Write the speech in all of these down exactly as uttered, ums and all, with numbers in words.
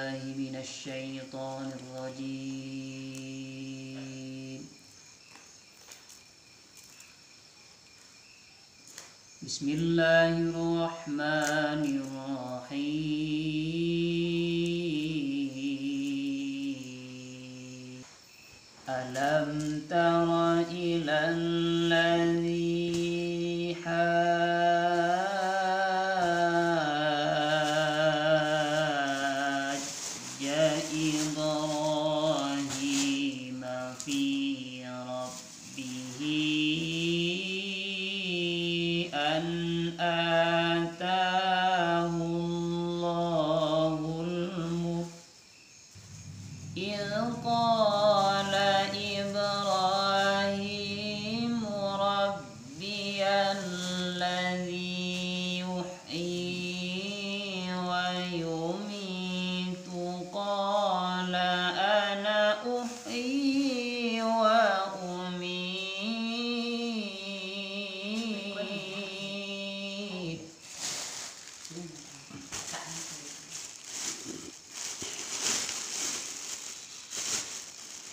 بالله من الشيطان الرجيم. بسم الله الرحمن الرحيم. ألم تر إلى الذي حاج إبراهيم في ربه أن آتاه الله الملك إذ قال إبراهيم ربي الذي يحيي ويميت قال أنا أحيي وأميت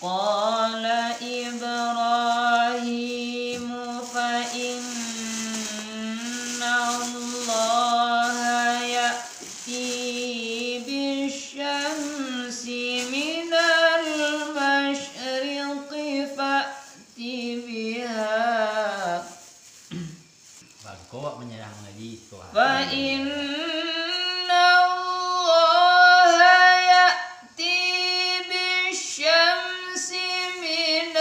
قال إبراهيم فإن الله يأتي بالشمس من المشرق فأت بها Bagus awak manyarah mangaji siko ha. فإن الله يأتي بالشمس من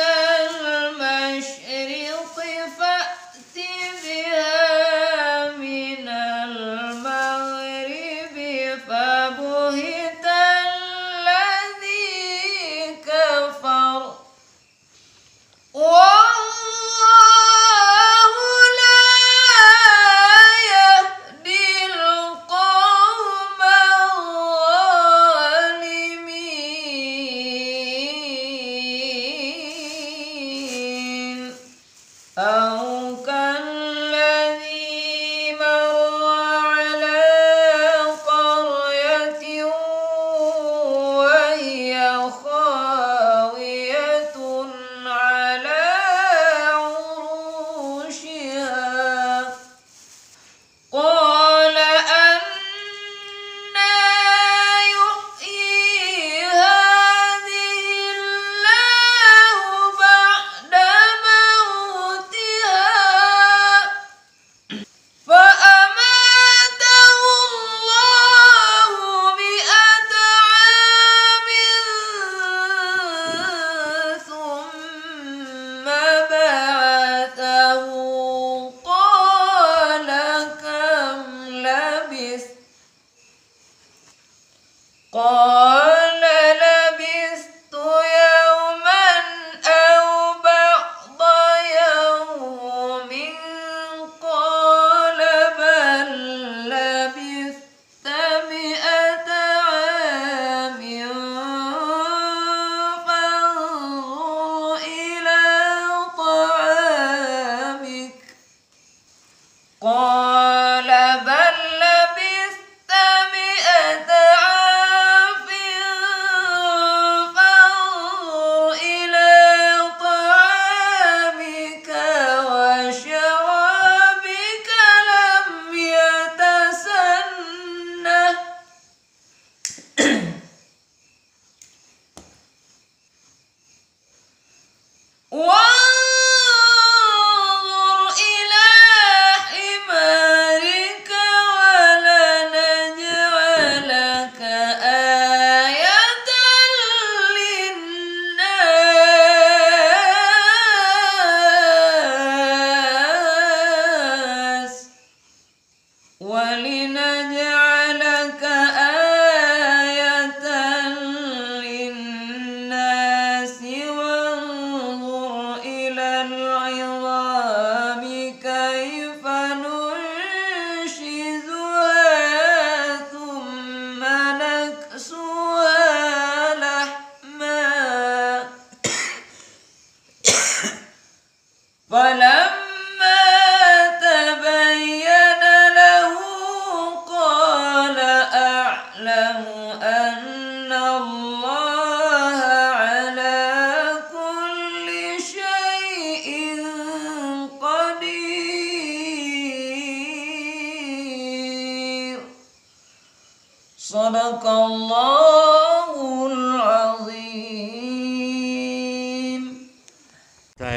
المشرق فأت بها من المغرب فبهت الذي كفر والله لا يهدي القوم الظالمين. أو كالذي مر على قرية وهي خاوية على عروشها قال أنى يحيي هذه الله بعد موتها فأماته الله مائة عام ثم بعثه قال كم لبثت قال لبثت يوما أو بعض يوم قال بل لبثت مائة عام فانظر إلى طعامك قال بل لبثت مائة عام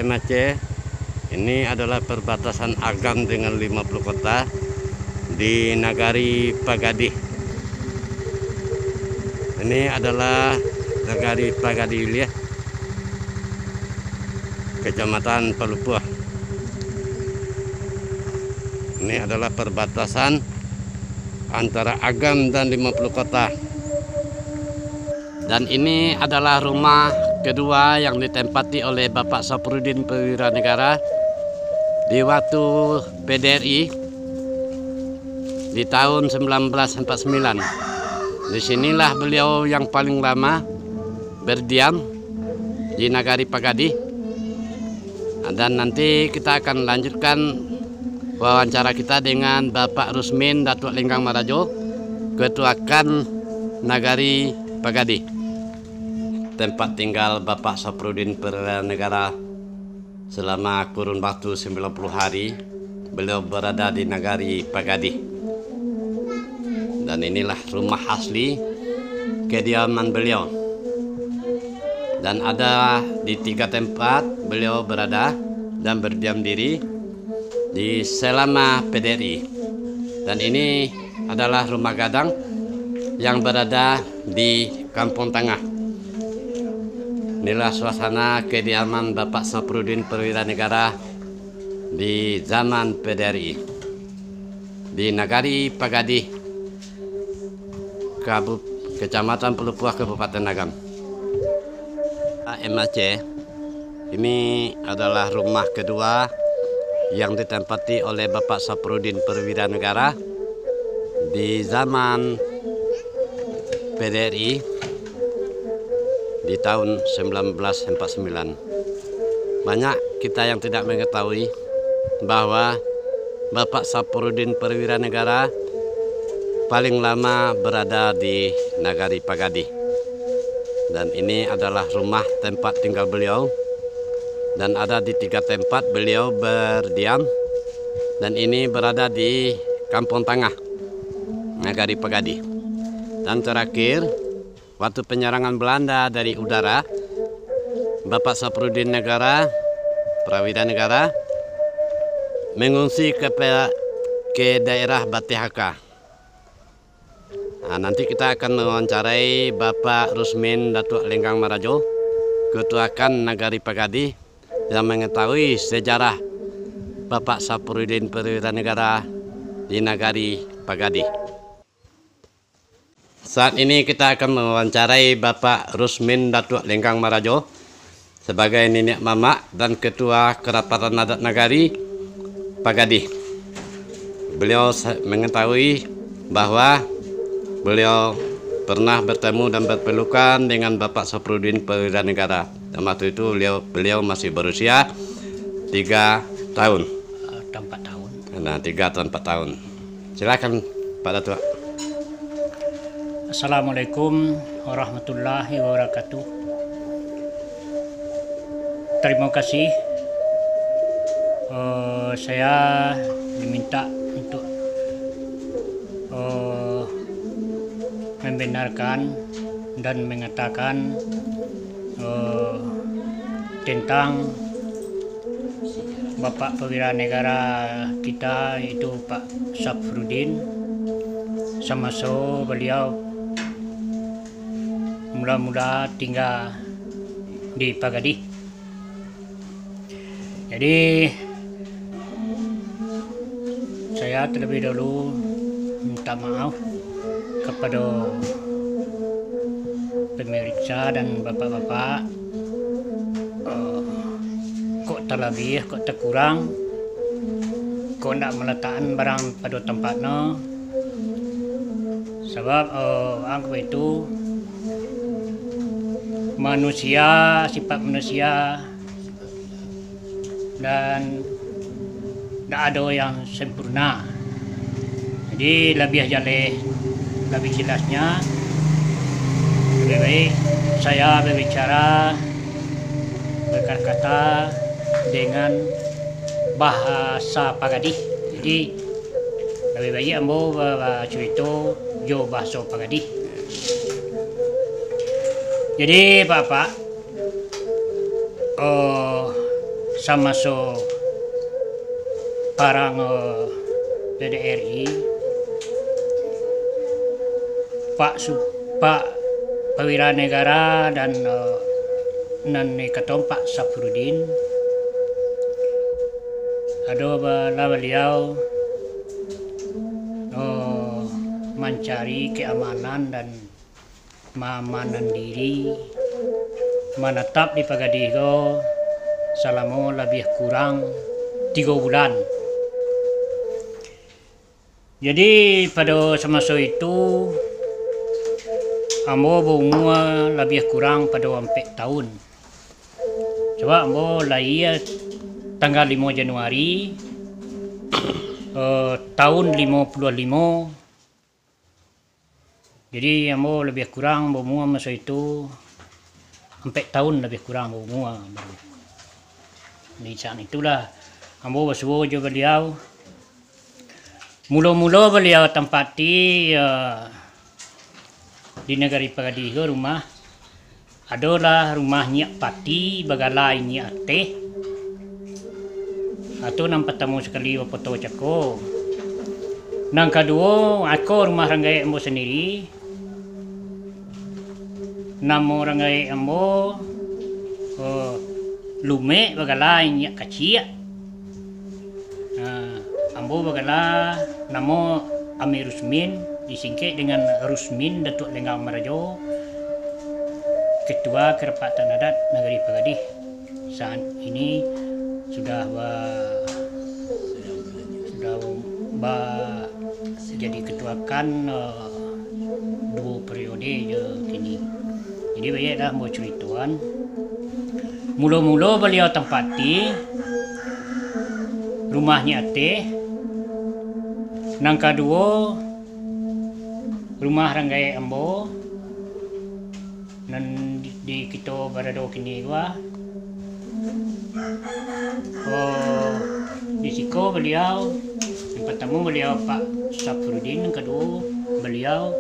M A C. Ini adalah perbatasan Agam dengan Lima Puluh Kota di Nagari Pagadih. Ini adalah Nagari Pagadih Ilia, Kecamatan Palupuah. Ini adalah perbatasan antara Agam dan Lima Puluh Kota. Dan ini adalah rumah kedua yang ditempati oleh Bapak Safrudin Perwira Negara di waktu P D R I di tahun sembilan belas empat sembilan. Di sinilah beliau yang paling lama berdiam di Nagari Pagadih. Dan nanti kita akan lanjutkan wawancara kita dengan Bapak Rusmin Datuak Lenggang Marajo, Ketua K A N Nagari Pagadih. Tempat tinggal Bapak Safrudin Perwira Negara selama kurun waktu sembilan puluh hari, beliau berada di Nagari Pagadih. Dan inilah rumah asli kediaman beliau. Dan ada di tiga tempat beliau berada dan berdiam diri di selama P D R I. Dan ini adalah rumah gadang yang berada di Kampung Tangah. Inilah suasana kediaman Bapak Safrudin Perwira Negara di zaman P D R I di Nagari Pagadih, Kabup-, Kecamatan Palupuah, Kabupaten Agam. M A C, ini adalah rumah kedua yang ditempati oleh Bapak Safrudin Perwira Negara di zaman P D R I di tahun sembilan belas empat sembilan. Banyak kita yang tidak mengetahui bahwa Bapak Safrudin Perwira Negara paling lama berada di Nagari Pagadih. Dan ini adalah rumah tempat tinggal beliau. Dan ada di tiga tempat beliau berdiam. Dan ini berada di Kampung Tangah, Nagari Pagadih. Dan terakhir, waktu penyerangan Belanda dari udara, Bapak Safrudin Negara, Prawira Negara, mengungsi ke pe-, ke daerah Bateh Haka. Nah, nanti kita akan mewawancarai Bapak Rusmin Datuak Lenggang Marajo, Ketua K A N Nagari Pagadih, yang mengetahui sejarah Bapak Safrudin Perwira Negara di Nagari Pagadih. Saat ini kita akan mewawancarai Bapak Rusmin Datuak Lenggang Marajo sebagai niniak mamak dan ketua kerapatan adat nagari Pagadih. Beliau sa-, mengetahui bahwa beliau pernah bertemu dan berpelukan dengan Bapak Safrudin Perwira Negara. Dan waktu itu beliau, beliau masih berusia tiga tahun. Eh, atau empat tahun. Nah, tiga atau empat tahun. Silakan, Pak Datuak. Assalamualaikum warahmatullahi wabarakatuh. Terima kasih. Eh, saya diminta untuk, eh, membenarkan dan mengatakan, eh, tentang Bapak Perwira Negara kita, yaitu Pak Safrudin, samaso baliau mula-mula tingga di Pagadih. Jadi, saya terlebih dahulu minta maaf kepada pemirsa dan bapak-bapak, eh, kok talabiah, kok takurang, kok ndak malatakan barang pado tampatnyo. Sabab, eh, anggap itu manusia, sifat manusia, dan ndak ado yang sempurna. Jadi, labiah jaleh, labiah jelasnya, lebih baik saya berbicara, berkata-kata dengan bahasa Pagadih. Jadi, lebih baik ambo ba-, bacurito jo bahaso Pagadih. Jadi, Bapak, oh, samaso parang, eh, P D R I, Pak Su-, Pak Pawira Negara dan, eh, nan dikatokan Pak Safrudin, ado ba-, lah baliau, eh, mancari keamanan dan maamankan diri, manatap di Pagadih ko salamo labiah kurang tigo bulan. Jadi, pado samaso itu, ambo baumua labiah kurang pado ampek taun. Sabab ambo lahia tanggal limo Januari, eh, taun limo puluah limo. Jadi, ambo labiah kurang baumua maso itu ampek taun labiah kurang baumua. Di saat itulah ambo basuo jo baliau. Mulo-mulo baliau tampati, eh, di nagari Pagadih ko rumah. Adolah rumah Nyiak Pati bagala Nyiak Ateh. Atau nan patamo sakali bapoto cako. Nan kaduo, ako rumah rang gaek ambo sandiri. Namo rang gaek ambo, eh, Lumek bagala Nyiak Kaciak. Nah, ambo bagala namo Amir Rusmin, disingkek dengan Rusmin Datuak Lenggang Marajo, Ketua Kerapatan Adat Nagari Pagadih. Saat ini sudah ba-, sudah ba-, jadi ketua kan, eh, duo periode jo kini. Jadi, baiaklah ambo caritoan. Mulo-mulo baliau tampati rumah Nyiak Ateh, nan kaduo rumah rang gaek ambo, nan di, di kito barado kini ko, ah. Oh, di siko baliau, yang partamo baliau Pak Safrudin, yang kaduo baliau,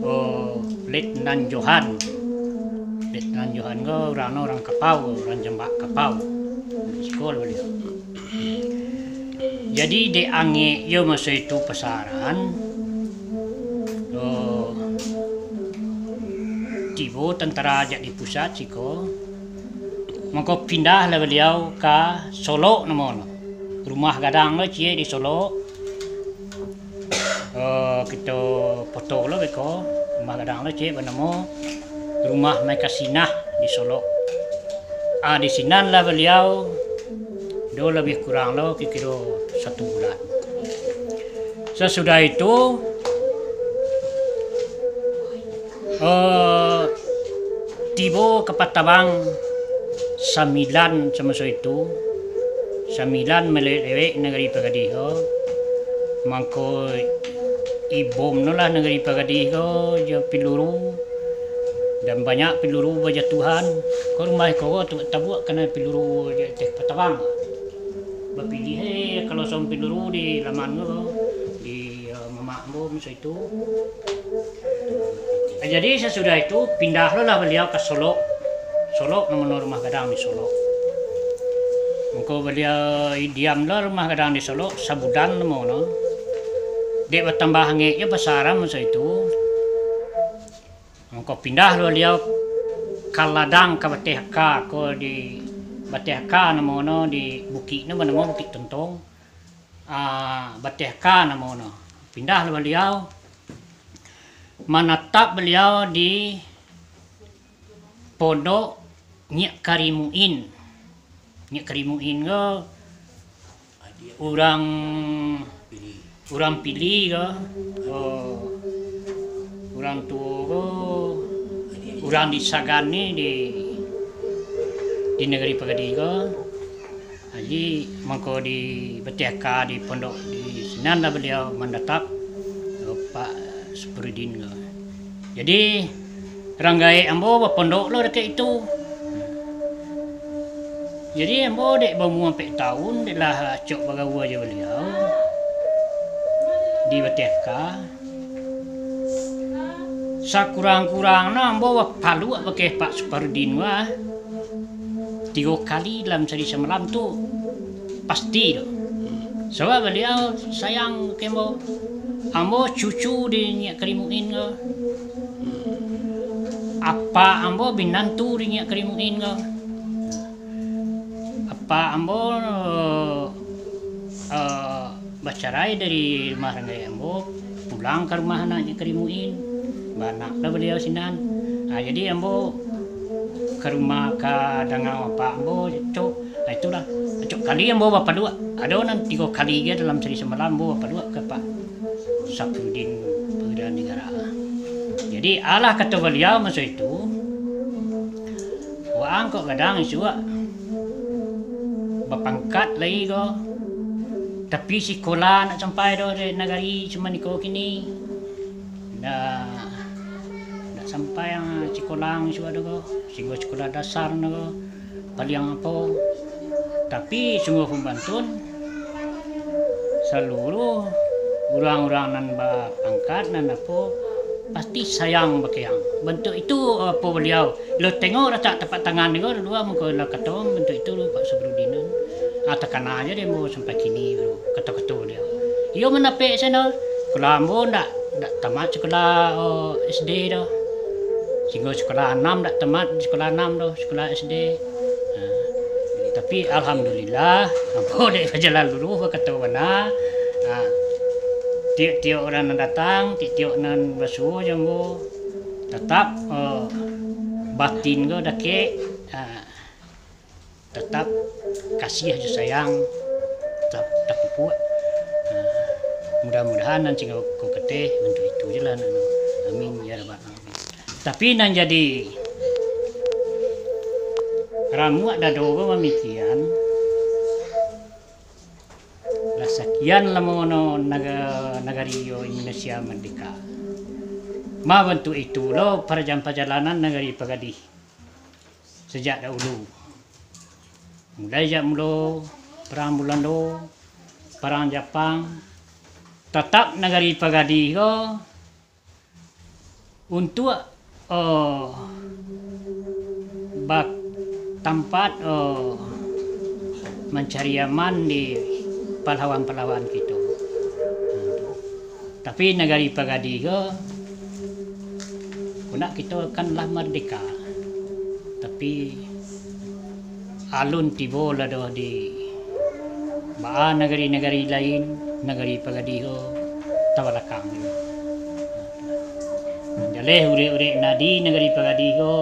oh, Letnan Johan. Letnan Johan ko urang, urang Kapau, urang Jambak Kapau. Di siko baliau. Jadi, dek angek yo maso itu pasaran, oh, tibo tantara jak di pusat siko, mangko pindahlah baliau ka Solok namo no. Rumah gadang lo ciek di Solok. Eh, kito poto lo beko, rumah gadang lo ciek banamo Rumah Maikasinah di Solok. Ah, di sinan lah baliau, do labiah kurang lo kiro-kiro satu bulan. Sasudah itu, eh, tibo ka Patabang sambilan samaso itu, sambilan malewek-lewek nagari Pagadih ko, mangko ibom no lah nagari Pagadih ko jo piluru, dan banyak piluru bajatuahan. Ko rumah iko ko tu tabuak kanai piluru jo teh Patabang. Bapilih, eh, kalau song piluru di laman ko, di, eh, mamak ambo masa itu. Jadi, sasudah itu, pindah lo lah baliau ka Solok. Solok namo no rumah gadang di Solok. Mangko baliau diam lo rumah gadang di Solok, sabulan namo no. Dek batambah angek jo pasaran masa itu. Mangko pindah lo baliau ka ladang ka Bateh Aka ko di Bateh Aka namo no di bukik no banamo Bukik Tontong. Ah, Bateh Aka namo no. Pindah lo baliau. Manatap baliau di pondok Nyiak Karimuin. Nyiak Karimuin ko urang, urang Pili ko, oh, urang tuo ko, urang di Sagan ni di, di nagari Pagadih ko. Jadi, mangko di Bateh Aka di pondok di sinan lah baliau mandatap, eh, Pak Supridin ko. Jadi, rang gaek ambo bapondok lo dakek itu. Jadi, ambo dek baumua ampek taun, dek lah acok bagaua jo baliau di Bateh Aka. Sakurang-kurang no ambo bapaluak bakeh Pak Supridin ko. tigo kali dalam sahari samalam tu pasti tu. Sabab baliau sayang ka ambo. Ambo cucu di Nyiak Karimuin ko. Apak ambo minantu di Nyiak Karimuin ko. Apak ambo, eh, bacarai dari rumah urang gaek ambo, pulang ka rumah anak Nyiak Karimuin, baanak lah baliau sinan. Ah, jadi ambo ka rumah, ka danga apak ambo, cok, ah, itulah, acok kali ambo bapaluak, ado nan tigo kali ge dalam sahari samalam ambo bapaluak ka Pak Saprudin Perwira Negara. Jadi, alah kato baliau maso itu, waang kok gadang isuak, bapangkat lai ko, tapi sikola ndak sampai doh dek nagari cuman iko kini. Ndak, ndak sampai ang sikola ang isuak doh ko, singgo sikola dasar nyo ko, paliang apo. Tapi sungguah pun bantun, saluruh urang-urang nan bapangkat, nan apo, pasti sayang bakeh ang. Bantuak itu, apo, baliau, lo tengok latak tapak tangan ko, dulu mangko lah kato bantuak itu, Pak Sabrudin. Ah, takana aja dek ambo sampai kini, kato-kato baliau. Iyo mandapek seno, kalau ambo ndak, ndak tamat sikola, oh, S D doh. Singgo sikola anam ndak tamat, sikola anam doh, sikola S D. Nah, tapi alhamdulillah, ambo dek bajalan luruih, bakato bana. Nah, tiok-tiok urang nan datang, tiok-tiok nan basuo jo ambo, tatap, eh, batin ko dakek, ah, tatap kasiah jo sayang, tatap tapupuak. Ah, mudah-mudahan nan singgo ko kateh bantuak itu je lah, nak, amin, ya rabbal alamin. Tapi nan jadi ramuak dado ko mamikian, lah sakian lamo no naga-, nagari iyo Indonesia mardeka. Ma bantuak itu lo parjam-, parjalanan nagari Pagadih sajak dahulu. Mulai jak mulo parang Bulando, parang Japang, tatap nagari Pagadih ko untuak, eh, bak-, tampat, eh, mancari aman di pahlawan-pahlawan kito. Tapi nagari Pagadih ko, kok nak kito kan lah mardeka, tapi alun tibo lah doh di baa nagari-nagari lain, nagari Pagadih ko tabalakang. Jaleh urek-urek nan di nagari Pagadih ko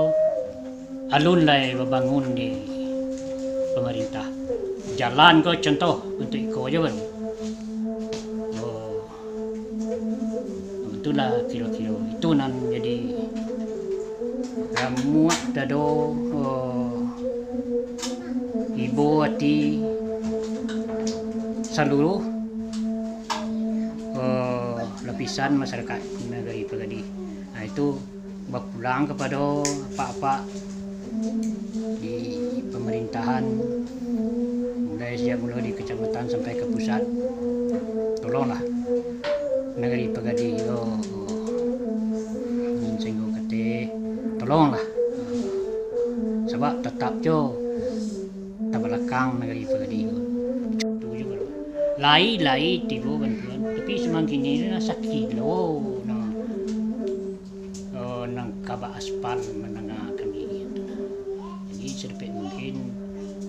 alun lai babangun di pamarintah. Jalan ko contoh, bantuak iko jo baru. Oh. Itulah kiro-kiro itu nan jadi ramuak dado, oh, ibo ati saluruh, oh, lapisan masyarakat nagari Pagadih. Nah, itu bapulang kapado apak-apak di pamarintahan, mulai sajak mulo di kacamatan sampai ka pusat, tolonglah nagari Pagadih ko, singgo kateh, tolonglah, sabab tatap jo tabalakang nagari Pagadih ko. Tu juo, lai-lai tibo bantuan, tapi samangkin ini lah sakilo, nah. Oh, nan ka baaspal mandanga kami. Jadi, sadapek mungkin,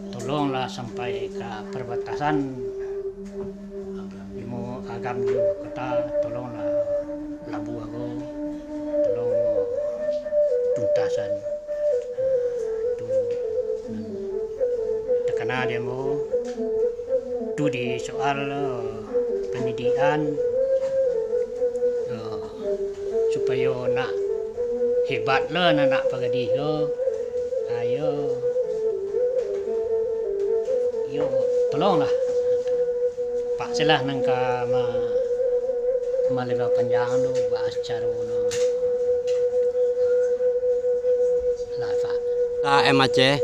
tolonglah sampai ka parbatasan Limo Agam jo kota, tolonglah labuah ko, tolong tuntasan. Tu nan takana di ambo, tu di soal, eh, pandidikan, eh, supayo nak hebat lo anak Pagadih ko. Ayo, yo, tolonglah. Paksalah nan ka ma-, maleba panjang tu, bahas caro no. Lah, Pak. Lah, M A C,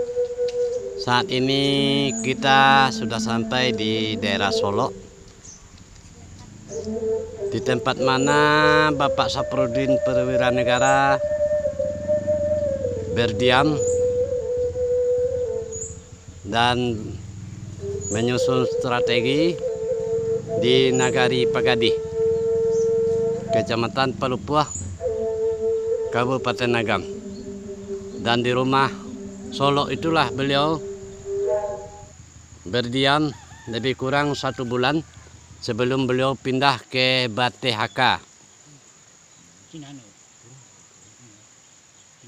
saat ini kita sudah sampai di daerah Solok. Di tempat mana Bapak Saprudin Perwira Negara berdiam. dan menyusun strategi di Nagari Pagadih, Kecamatan Palupuah, Kabupaten Agam. Dan di rumah Solok itulah beliau berdiam lebih kurang satu bulan sebelum beliau pindah ke Bateh Haka.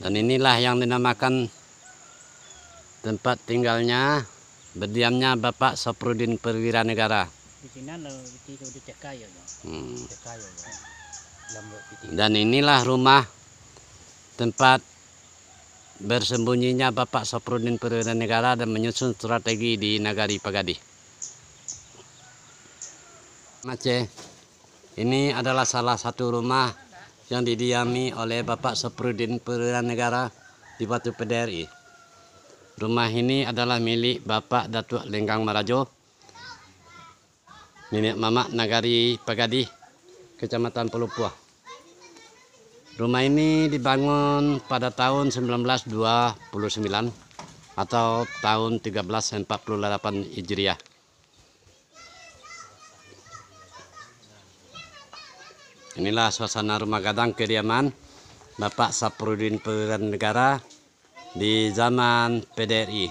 Dan inilah yang dinamakan tempat tinggalnya, berdiamnya Bapak Sopruddin Perwira Negara. Di sinan lo, di, di, di Cekayo, yo. Hmm. Cekayo, yo. Dalam piti. Dan inilah rumah tempat bersembunyinya Bapak Sopruddin Perwira Negara dan menyusun strategi di Nagari Pagadih. Aceh. Ini adalah salah satu rumah yang didiami oleh Bapak Sopruddin Perwira Negara di waktu P D R I. Rumah ini adalah milik Bapak Datuak Lenggang Marajo, niniak mamak Nagari Pagadih, Kecamatan Palupuah. Rumah ini dibangun pada tahun sembilan belas dua puluh sembilan atau tahun tiga belas empat puluh delapan Hijriah. Inilah suasana rumah gadang kediaman Bapak Sopruddin Perwira Negara di zaman P D R I.